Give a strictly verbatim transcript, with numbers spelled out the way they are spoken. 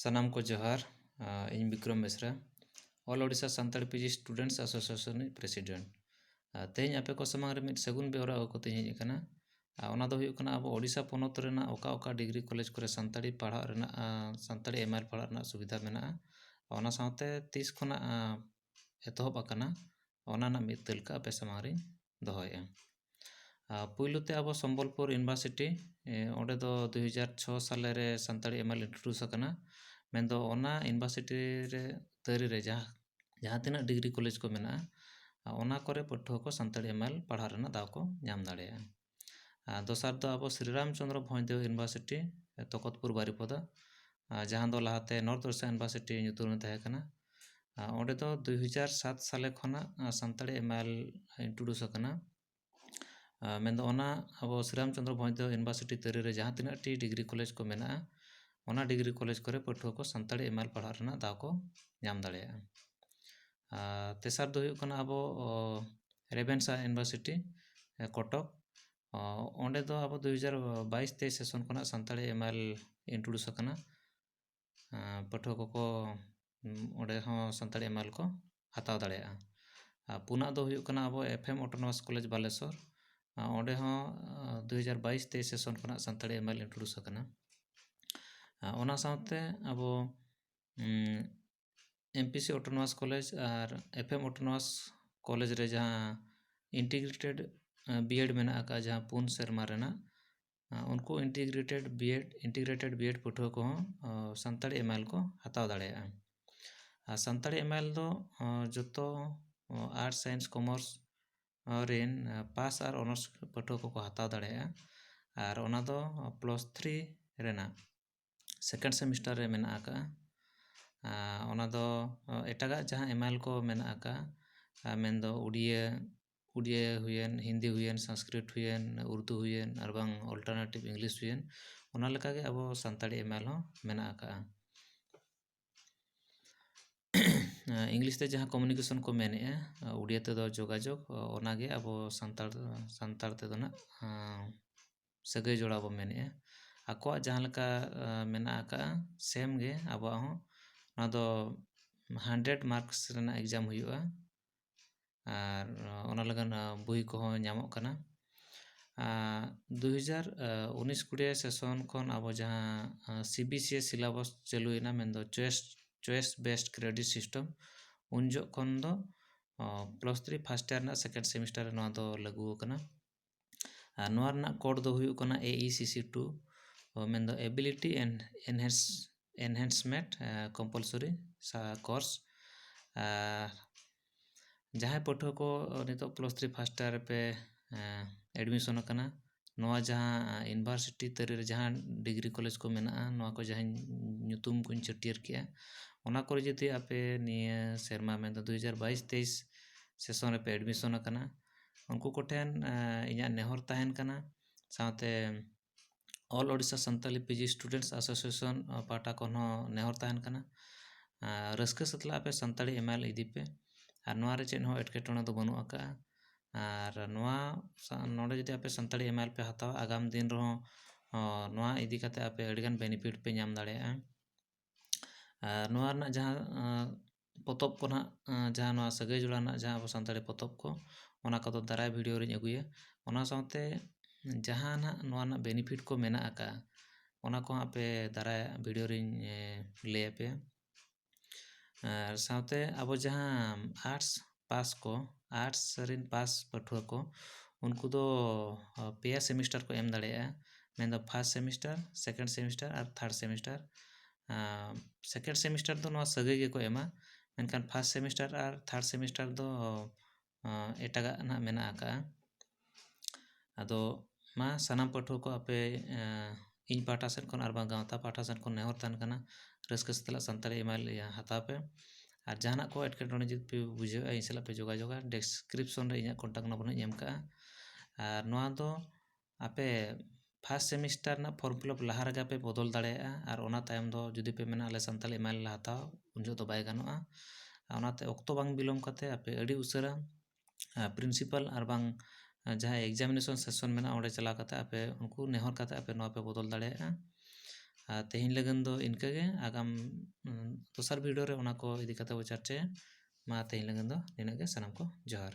ᱥᱟᱱᱟᱢ ᱠᱚ ᱡᱚᱦᱟᱨ᱾ ᱟᱸ, ᱤᱧ ᱵᱤᱠᱨᱚᱢ ᱵᱮᱥᱨᱟ, All Odisha Santali PG Students Association ᱨᱤᱱᱤᱡ president᱾ ᱟᱸ, ᱛᱮᱦᱮᱧ ᱟᱯᱮ ᱠᱚ ᱥᱟᱢᱟᱝ ᱨᱮ ᱢᱤᱫ ᱥᱟᱹᱜᱩᱱ ᱵᱮᱣᱨᱟ ᱟᱹᱜᱩ ᱠᱟᱛᱮᱧ ᱦᱮᱡ ᱟᱠᱟᱱᱟ᱾ ᱟᱸ, ᱚᱱᱟ ᱫᱚ ᱦᱩᱭᱩᱜ ᱠᱟᱱᱟ ᱟᱵᱚ ᱳᱰᱤᱥᱟ ᱯᱚᱱᱚᱛ ᱨᱮᱱᱟᱜ ᱚᱠᱟ ᱚᱠᱟ degree college ᱠᱚᱨᱮ ᱥᱟᱱᱛᱟᱲᱤ ᱯᱟᱲᱦᱟᱜ ᱨᱮᱱᱟᱜ, ᱟᱸ, ᱥᱟᱱᱛᱟᱲᱤ MIL ᱯᱟᱲᱦᱟᱜ ᱨᱮᱱᱟᱜ ᱥᱩᱵᱤᱫᱷᱟ ᱢᱮᱱᱟᱜᱼᱟ, ᱚᱱᱟ ᱥᱟᱶᱛᱮ ᱛᱤᱥ ᱠᱷᱚᱱᱟᱜ, ᱟᱸ, ᱮᱛᱚᱦᱚᱵ ᱟᱠᱟᱱᱟ, ᱚᱱᱟ ᱨᱮᱱᱟᱜ ᱢᱤᱫ ᱛᱟᱹᱞᱠᱟᱹ ᱟᱯᱮ ᱥᱟᱢᱟᱝ ᱨᱤᱧ ᱫᱚᱦᱚᱭᱮᱫᱼᱟ᱾ ᱟᱨ ᱯᱩᱭᱞᱩ ᱛᱮ ᱟᱵᱚ ᱥᱚᱢᱵᱚᱞᱯᱩᱨ University, ᱮ, ᱚᱸᱰᱮ ᱫᱚ ᱫᱩ ᱦᱟᱡᱟᱨ ᱪᱷᱚ ᱥᱟᱞᱮ ᱨᱮ ᱥᱟᱱᱛᱟᱲᱤ MIL introduce ᱟᱠᱟᱱᱟ᱾ ᱢᱮᱱᱫᱚ ᱚᱱᱟ university ᱨᱮ ᱛᱟᱹᱨᱤ ᱨᱮ ᱡᱟᱦᱟᱸ, ᱡᱟᱦᱟᱸ ᱛᱤᱱᱟᱹᱜ degree college ᱠᱚ ᱢᱮᱱᱟᱜᱼᱟ, ᱚᱱᱟ ᱠᱚᱨᱮ ᱯᱟᱹᱴᱷᱩᱣᱟᱹ ᱠᱚ ᱥᱟᱱᱛᱟᱲᱤ MIL ᱯᱟᱲᱦᱟᱜ ᱨᱮᱱᱟᱜ ᱫᱟᱣ ᱠᱚ ᱧᱟᱢ ᱫᱟᱲᱮᱭᱟᱜᱼᱟ᱾ ᱟᱨ ᱫᱚᱥᱟᱨ ᱫᱚ ᱟᱵᱚ ᱥᱨᱤ ᱨᱟᱢᱪᱚᱸᱫᱽᱨᱚ ᱵᱷᱚᱸᱡᱽᱫᱮᱣ University, ᱮ, ᱛᱚᱠᱚᱛᱯᱩᱨ ᱵᱟᱨᱤᱯᱚᱫᱟ, ᱟᱨ ᱡᱟᱦᱟᱸ ᱫᱚ ᱞᱟᱦᱟᱛᱮ ᱱᱚᱨᱛᱷ ᱳᱰᱤᱥᱟ University ᱧᱩᱛᱩᱢ ᱨᱮ ᱛᱟᱦᱮᱸ ᱠᱟᱱᱟ᱾ ᱟᱨ ᱚᱸᱰᱮ ᱫᱚ ᱫᱩ ᱦᱟᱡᱟᱨ ᱥᱟᱛ ᱥᱟᱞᱮ ᱠᱷᱚᱱᱟᱜ, ᱟᱸ, ᱥᱟᱱᱛᱟᱲᱤ MIL introduce ᱟᱠᱟᱱᱟ᱾ ᱟᱸ, ᱢᱮᱱᱫᱚ ᱚᱱᱟ ᱟᱵᱚ ᱥᱨᱤ ᱨᱟᱢᱪᱚᱸᱫᱽᱨᱚ ᱵᱷᱚᱸᱡᱽᱫᱮᱣ University ᱛᱟᱹᱨᱤ ᱨᱮ ᱡᱟᱦᱟᱸ ᱛᱤᱱᱟᱹᱜ ᱴᱤ degree college ᱠᱚ ᱢᱮᱱᱟᱜᱼᱟ, ᱚᱱᱟ degree college ᱠᱚᱨᱮ ᱯᱟᱹᱴᱷᱩᱣᱟᱹ ᱠᱚ ᱥᱟᱱᱛᱟᱲᱤ MIL ᱯᱟᱲᱦᱟᱜ ᱨᱮᱱᱟᱜ ᱫᱟᱣ ᱠᱚ ᱧᱟᱢ ᱫᱟᱲᱮᱭᱟᱜᱼᱟ᱾ ᱟᱨ ᱛᱮᱥᱟᱨ ᱫᱚ ᱦᱩᱭᱩᱜ ᱠᱟᱱᱟ ᱟᱵᱚ, ᱚ, ᱨᱮᱵᱷᱮᱱᱥᱟ University, ᱮ, ᱠᱚᱴᱚᱠ᱾ ᱚ, ᱚᱸᱰᱮ ᱫᱚ ᱟᱵᱚ ᱫᱩ ᱦᱟᱡᱟᱨ ᱵᱟᱭᱤᱥ ᱛᱮᱭᱤᱥ session ᱠᱷᱚᱱᱟᱜ ᱥᱟᱱᱛᱟᱲᱤ MIL introduce ᱟᱠᱟᱱᱟ᱾ ᱟᱸ, ᱯᱟᱹᱴᱷᱩᱣᱟᱹ ᱠᱚᱠᱚ, ᱩᱸ, ᱚᱸᱰᱮ ᱦᱚᱸ ᱥᱟᱱᱛᱟᱲᱤ MIL ᱠᱚ ᱦᱟᱛᱟᱣ ᱫᱟᱲᱮᱭᱟᱜᱼᱟ᱾ ᱟᱨ ᱯᱩᱱᱟᱜ ᱫᱚ ᱦᱩᱭᱩᱜ ᱠᱟᱱᱟ ᱟᱵᱚ FM Autonomous College ᱵᱟᱞᱮᱥᱚᱨ᱾ ᱟᱸ, ᱚᱸᱰᱮ ᱦᱚᱸ, ᱟᱸ, ᱫᱩ ᱦᱟᱡᱟᱨ ᱵᱟᱭᱤᱥ ᱛᱮᱭᱤᱥ session ᱠᱷᱚᱱᱟᱜ ᱥᱟᱱᱛᱟᱲᱤ MIL introduce ᱟᱠᱟᱱᱟ᱾ ᱟᱸ, ᱚᱱᱟ ᱥᱟᱶᱛᱮ ᱟᱵᱚ, ᱩᱸ, MPC Autonomous College ᱟᱨ FM Autonomous College ᱨᱮ ᱡᱟᱦᱟᱸ integrated, ᱟᱸ, B.Ed ᱢᱮᱱᱟᱜ ᱟᱠᱟᱫᱼᱟ, ᱡᱟᱦᱟᱸ ᱯᱩᱱ ᱥᱮᱨᱢᱟ ᱨᱮᱱᱟᱜ, ᱟᱸ, ᱩᱱᱠᱩ integrated B.Ed, integrated B.Ed ᱯᱟᱹᱴᱷᱩᱣᱟᱹ ᱠᱚᱦᱚᱸ, ᱟᱸ, ᱥᱟᱱᱛᱟᱲᱤ MIL ᱠᱚ ᱦᱟᱛᱟᱣ ᱫᱟᱲᱮᱭᱟᱜᱼᱟ᱾ ᱟᱨ ᱥᱟᱱᱛᱟᱲᱤ MIL ᱫᱚ, ᱟᱸ, ᱡᱚᱛᱚ, ᱟᱸ, Arts, Science, Commerce, ᱟᱸ, ᱨᱮᱱ, ᱟᱸ, pass ᱟᱨ honours ᱯᱟᱹᱴᱷᱩᱣᱟᱹ ᱠᱚᱠᱚ ᱦᱟᱛᱟᱣ ᱫᱟᱲᱮᱭᱟᱜᱼᱟ᱾ ᱟᱨ ᱚᱱᱟ ᱫᱚ, ᱟᱸ, plus three ᱨᱮᱱᱟᱜ second semester ᱨᱮ ᱢᱮᱱᱟᱜ ᱟᱠᱟᱫᱼᱟ᱾ ᱟᱸ, ᱚᱱᱟ ᱫᱚ, ᱟᱸ, ᱮᱴᱟᱜᱟᱜ ᱡᱟᱦᱟᱸ MIL ᱠᱚ ᱢᱮᱱᱟᱜ ᱟᱠᱟᱫᱼᱟ, ᱟᱸ, ᱢᱮᱱᱫᱚ ᱩᱰᱤᱭᱟᱹ, ᱩᱰᱤᱭᱟᱹ ᱦᱩᱭᱮᱱ, ᱦᱤᱱᱫᱤ ᱦᱩᱭᱮᱱ, ᱥᱚᱝᱥᱠᱨᱤᱛ ᱦᱩᱭᱮᱱ, ᱩᱨᱫᱩ ᱦᱩᱭᱮᱱ, ᱟᱨ ᱵᱟᱝ alternative English ᱦᱩᱭᱮᱱ, ᱚᱱᱟ ᱞᱮᱠᱟᱜᱮ ᱟᱵᱚ ᱥᱟᱱᱛᱟᱲᱤ MIL ᱦᱚᱸ ᱢᱮᱱᱟᱜ ᱟᱠᱟᱫᱼᱟ᱾ ᱟᱸ, English ᱛᱮ ᱡᱟᱦᱟᱸ communication ᱠᱚ ᱢᱮᱱᱮᱫᱼᱟ, ᱟᱸ, ᱩᱰᱤᱭᱟᱹ ᱛᱮᱫᱚ ᱡᱳᱜᱟᱡᱳᱜᱽ, ᱟᱸ, ᱚᱱᱟᱜᱮ ᱟᱵᱚ ᱥᱟᱱᱛᱟᱲ, ᱥᱟᱱᱛᱟᱲ ᱛᱮᱫᱚ ᱱᱟᱜ, ᱟᱸ, ᱥᱟᱹᱜᱟᱹᱭ ᱡᱚᱲᱟᱣ ᱵᱚ ᱢᱮᱱᱮᱫᱼᱟ᱾ ᱟᱠᱚᱣᱟᱜ ᱡᱟᱦᱟᱸ ᱞᱮᱠᱟ ᱢᱮᱱᱟᱜ ᱟᱠᱟᱫᱼᱟ, ᱥᱮᱢ ᱜᱮ ᱟᱵᱚᱣᱟᱜ ᱦᱚᱸ᱾ ᱱᱚᱣᱟ ᱫᱚ ᱦᱟᱱᱰᱨᱮᱰ ᱢᱟᱨᱠᱥ ᱨᱮᱱᱟᱜ ᱮᱠᱡᱟᱢ ᱦᱩᱭᱩᱜᱼᱟ᱾ ᱟᱨ ᱚᱱᱟ ᱞᱟᱹᱜᱤᱫ ᱵᱳᱭ ᱠᱚᱦᱚᱸ ᱧᱟᱢᱚᱜ ᱠᱟᱱᱟ᱾ ᱫᱩ ᱦᱟᱡᱟᱨ ᱩᱱᱤᱥ ᱠᱩᱲᱤ ᱥᱮᱥᱚᱱ ᱠᱷᱚᱱ ᱟᱵᱚ ᱡᱟᱦᱟᱸ C B S E syllabus ᱪᱟᱹᱞᱩᱭᱮᱱᱟ, ᱢᱮᱱᱫᱚ choice choice based credit system, ᱩᱱ ᱡᱚᱦᱚᱜ ᱠᱷᱚᱱ ᱫᱚ ᱯᱞᱟᱥ ᱛᱷᱨᱤ ᱯᱷᱟᱥᱴ ᱤᱭᱟᱨ ᱨᱮᱱᱟᱜ ᱥᱮᱠᱮᱱᱰ ᱥᱮᱢᱤᱥᱴᱟᱨ ᱨᱮ ᱱᱚᱣᱟ ᱫᱚ ᱞᱟᱹᱜᱩ ᱟᱠᱟᱱᱟ᱾ ᱟᱨ ᱱᱚᱣᱟ ᱨᱮᱱᱟᱜ ᱠᱳᱰ ᱫᱚ ᱦᱩᱭᱩᱜ ᱠᱟᱱᱟ ᱮ ᱤ ᱥᱤ ᱥᱤ ᱴᱩ, ᱢᱮᱱᱫᱚ ability and enhance enhancement compulsory course᱾ ᱟᱨ ᱡᱟᱦᱟᱸᱭ ᱯᱟᱹᱴᱷᱩᱣᱟᱹ ᱠᱚ ᱱᱤᱛᱚᱜ ᱯᱞᱟᱥ ᱛᱷᱨᱤ ᱯᱷᱟᱥᱴ ᱤᱭᱟᱨ ᱨᱮᱯᱮ ᱮᱰᱢᱤᱥᱚᱱ ᱟᱠᱟᱱᱟ, ᱱᱚᱣᱟ ᱡᱟᱦᱟᱸ ᱤᱭᱩᱱᱤᱵᱷᱟᱨᱥᱤᱴᱤ ᱛᱟᱹᱨᱤ ᱨᱮ ᱡᱟᱦᱟᱸ ᱰᱤᱜᱽᱨᱤ ᱠᱚᱞᱮᱡᱽ ᱠᱚ ᱢᱮᱱᱟᱜᱼᱟ, ᱱᱚᱣᱟ ᱠᱚ ᱡᱟᱦᱟᱸ ᱧᱩᱛᱩᱢ ᱠᱚᱧ ᱪᱷᱟᱹᱴᱭᱟᱹᱨ ᱠᱮᱜᱼᱟ, ᱚᱱᱟ ᱠᱚᱨᱮ ᱡᱩᱫᱤ ᱟᱯᱮ ᱱᱤᱭᱟᱹ ᱥᱮᱨᱢᱟ, ᱢᱮᱱᱫᱚ ᱫᱩ ᱦᱟᱡᱟᱨ ᱵᱟᱭᱤᱥ ᱛᱮᱭᱤᱥ ᱥᱮᱥᱚᱱ ᱨᱮᱯᱮ ᱮᱰᱢᱤᱥᱚᱱ ᱟᱠᱟᱱᱟ, ᱩᱱᱠᱩ ᱠᱚᱴᱷᱮᱱ ᱤᱧᱟᱹᱜ ᱱᱮᱦᱚᱨ ᱛᱟᱦᱮᱱ ᱠᱟᱱᱟ, ᱥᱟᱶᱛᱮ All Odisha Santali P G Students Association ᱯᱟᱦᱴᱟ ᱠᱷᱚᱱ ᱦᱚᱸ ᱱᱮᱦᱚᱨ ᱛᱟᱦᱮᱱ ᱠᱟᱱᱟ, ᱨᱟᱹᱥᱠᱟᱹ ᱥᱟᱛᱞᱟᱜ ᱟᱯᱮ ᱥᱟᱱᱛᱟᱲᱤ ᱮᱢ ᱟᱭ ᱮᱞ ᱤᱫᱤ ᱯᱮ᱾ ᱟᱨ ᱱᱚᱣᱟ ᱨᱮ ᱪᱮᱫ ᱦᱚᱸ ᱮᱴᱠᱮᱴᱚᱬᱮ ᱫᱚ ᱵᱟᱹᱱᱩᱜ ᱟᱠᱟᱫᱼᱟ᱾ ᱟᱨ ᱱᱚᱣᱟ ᱥᱟ-, ᱱᱚᱰᱮ ᱡᱩᱫᱤ ᱟᱯᱮ ᱥᱟᱱᱛᱟᱲᱤ ᱮᱢ ᱟᱭ ᱮᱞ ᱯᱮ ᱦᱟᱛᱟᱣᱟ, ᱟᱜᱟᱢ ᱫᱤᱱ ᱨᱮᱦᱚᱸ, ᱚ, ᱱᱚᱣᱟ ᱤᱫᱤ ᱠᱟᱛᱮ ᱟᱯᱮ ᱟᱹᱰᱤᱜᱟᱱ ᱵᱮᱱᱤᱯᱷᱤᱴ ᱯᱮ ᱧᱟᱢ ᱫᱟᱲᱮᱭᱟᱜᱼᱟ᱾ ᱟᱨ ᱱᱚᱣᱟ ᱨᱮᱱᱟᱜ ᱡᱟᱦᱟᱸ, ᱟ, ᱯᱚᱛᱚᱵ ᱠᱚ ᱱᱟᱦᱟᱜ, ᱟ, ᱡᱟᱦᱟᱸ ᱱᱚᱣᱟ ᱥᱟᱹᱜᱟᱹᱭ ᱡᱚᱲᱟᱣ ᱨᱮᱱᱟᱜ ᱡᱟᱦᱟᱸ ᱟᱵᱚ ᱥᱟᱱᱛᱟᱲᱤ ᱯᱚᱛᱚᱵ ᱠᱚ, ᱚᱱᱟ ᱠᱚᱫᱚ ᱫᱟᱨᱟᱭ ᱵᱷᱤᱰᱤᱭᱳ ᱨᱤᱧ ᱟᱹᱜᱩᱭᱟ᱾ ᱚᱱᱟ ᱥᱟᱶᱛᱮ ᱡᱟᱦᱟᱸ ᱱᱟᱦᱟᱜ ᱱᱚᱣᱟ ᱨᱮᱱᱟᱜ ᱵᱮᱱᱤᱯᱷᱤᱴ ᱠᱚ ᱢᱮᱱᱟᱜ ᱟᱠᱟᱫᱼᱟ, ᱚᱱᱟ ᱠᱚᱦᱚᱸ ᱟᱯᱮ ᱫᱟᱨᱟᱭ ᱵᱷᱤᱰᱤᱭᱳ ᱨᱤᱧ, ᱮ, ᱞᱟᱹᱭ ᱟᱯᱮᱭᱟ᱾ ᱟᱨ ᱥᱟᱶᱛᱮ ᱟᱵᱚ ᱡᱟᱦᱟᱸ ᱟᱨᱴᱥ ᱯᱟᱥ ᱠᱚ, ᱟᱨᱴᱥ ᱨᱮᱱ ᱯᱟᱥ ᱯᱟᱹᱴᱷᱩᱣᱟᱹ ᱠᱚ, ᱩᱱᱠᱩ ᱫᱚ, ᱟ, ᱯᱮᱭᱟ ᱥᱮᱢᱤᱥᱴᱟᱨ ᱠᱚ ᱮᱢ ᱫᱟᱲᱮᱭᱟᱜᱼᱟ, ᱢᱮᱱᱫᱚ ᱯᱷᱟᱥᱴ ᱥᱮᱢᱤᱥᱴᱟᱨ, ᱥᱮᱠᱮᱱᱰ ᱥᱮᱢᱤᱥᱴᱟᱨ ᱟᱨ ᱛᱷᱟᱨᱰ ᱥᱮᱢᱤᱥᱴᱟᱨ᱾ ᱥᱮᱠᱮᱱᱰ ᱥᱮᱢᱤᱥᱴᱟᱨ ᱫᱚ ᱱᱚᱣᱟ ᱥᱟᱹᱜᱟᱹᱭ ᱜᱮᱠᱚ ᱮᱢᱟ, ᱢᱮᱱᱠᱷᱟᱱ ᱯᱷᱟᱥᱴ ᱥᱮᱢᱤᱥᱴᱟᱨ ᱟᱨ ᱛᱷᱟᱨᱰ ᱥᱮᱢᱤᱥᱴᱟᱨ ᱫᱚ, ᱟ, ᱮᱴᱟᱜᱟᱜ ᱱᱟᱦᱟᱜ ᱢᱮᱱᱟᱜ ᱟᱠᱟᱫᱼᱟ᱾ ᱟᱫᱚ ᱢᱟ ᱥᱟᱱᱟᱢ ᱯᱟᱹᱴᱷᱩᱣᱟᱹ ᱠᱚ ᱟᱯᱮ, ᱟ, ᱤᱧ ᱯᱟᱦᱴᱟ ᱥᱮᱫ ᱠᱷᱚᱱ ᱟᱨ ᱵᱟᱝ ᱜᱟᱶᱛᱟ ᱯᱟᱦᱴᱟ ᱥᱮᱫ ᱠᱷᱚᱱ ᱱᱮᱦᱚᱨ ᱛᱟᱦᱮᱱ ᱠᱟᱱᱟ, ᱨᱟᱹᱥᱠᱟᱹ ᱥᱟᱛᱞᱟᱜ ᱥᱟᱱᱛᱟᱲᱤ ᱮᱢ ᱟᱭ ᱮᱞ ᱦᱟᱛᱟᱣ ᱯᱮ᱾ ᱟᱨ ᱡᱟᱦᱟᱱᱟᱜ ᱠᱚ ᱮᱴᱠᱮᱴᱚᱬᱮ ᱡᱩᱫᱤ ᱯᱮ ᱵᱩᱡᱷᱟᱹᱣᱮᱫᱼᱟ, ᱤᱧ ᱥᱟᱞᱟᱜ ᱯᱮ ᱡᱳᱜᱟᱡᱳᱜᱟ᱾ ᱰᱮᱥᱠᱨᱤᱯᱥᱚᱱ ᱨᱮ ᱤᱧᱟᱹᱜ ᱠᱚᱱᱴᱟᱠᱴ ᱱᱚᱢᱵᱚᱨ ᱦᱚᱸᱧ ᱮᱢ ᱠᱟᱜᱼᱟ᱾ ᱟᱨ ᱱᱚᱣᱟ ᱫᱚ ᱟᱯᱮ ᱯᱷᱟᱥᱴ ᱥᱮᱢᱤᱥᱴᱟᱨ ᱨᱮᱱᱟᱜ ᱯᱷᱚᱨᱢ ᱯᱷᱤᱞᱟᱯ ᱞᱟᱦᱟ ᱨᱮᱜᱮ ᱯᱮ ᱵᱚᱫᱚᱞ ᱫᱟᱲᱮᱭᱟᱜᱼᱟ᱾ ᱟᱨ ᱚᱱᱟ ᱛᱟᱭᱚᱢ ᱫᱚ ᱡᱩᱫᱤ ᱯᱮ ᱢᱮᱱᱟ, "ᱟᱞᱮ ᱥᱟᱱᱛᱟᱲᱤ ᱮᱢ ᱟᱭ ᱮᱞ ᱞᱮ ᱦᱟᱛᱟᱣᱟ", ᱩᱱ ᱡᱚᱦᱚᱜ ᱫᱚ ᱵᱟᱭ ᱜᱟᱱᱚᱜᱼᱟ᱾ ᱟᱨ ᱚᱱᱟᱛᱮ ᱚᱠᱛᱚ ᱵᱟᱝ ᱵᱤᱞᱚᱢ ᱠᱟᱛᱮ ᱟᱯᱮ ᱟᱹᱰᱤ ᱩᱥᱟᱹᱨᱟ, ᱟ, ᱯᱨᱤᱱᱥᱤᱯᱟᱞ ᱟᱨ ᱵᱟᱝ, ᱡᱟᱦᱟᱸ examination session ᱢᱮᱱᱟᱜᱼᱟ, ᱚᱸᱰᱮ ᱪᱟᱞᱟᱣ ᱠᱟᱛᱮ ᱟᱯᱮ ᱩᱱᱠᱩ ᱱᱮᱦᱚᱨ ᱠᱟᱛᱮ ᱟᱯᱮ ᱱᱚᱣᱟ ᱯᱮ ᱵᱚᱫᱚᱞ ᱫᱟᱲᱮᱭᱟᱜᱼᱟ᱾ ᱟᱨ ᱛᱮᱦᱮᱧ ᱞᱟᱹᱜᱤᱫ ᱫᱚ ᱤᱱᱠᱟᱹ ᱜᱮ᱾ ᱟᱜᱟᱢ, ᱩᱸ, ᱫᱚᱥᱟᱨ video ᱨᱮ ᱚᱱᱟ ᱠᱚ ᱤᱫᱤ ᱠᱟᱛᱮ ᱵᱚ ᱪᱟᱨᱪᱟᱭᱟ᱾ ᱢᱟ ᱛᱮᱦᱮᱧ ᱞᱟᱹᱜᱤᱫ ᱫᱚ ᱱᱤᱱᱟᱹᱜ ᱜᱮ᱾ ᱥᱟᱱᱟᱢ ᱠᱚ ᱡᱚᱦᱟᱨ᱾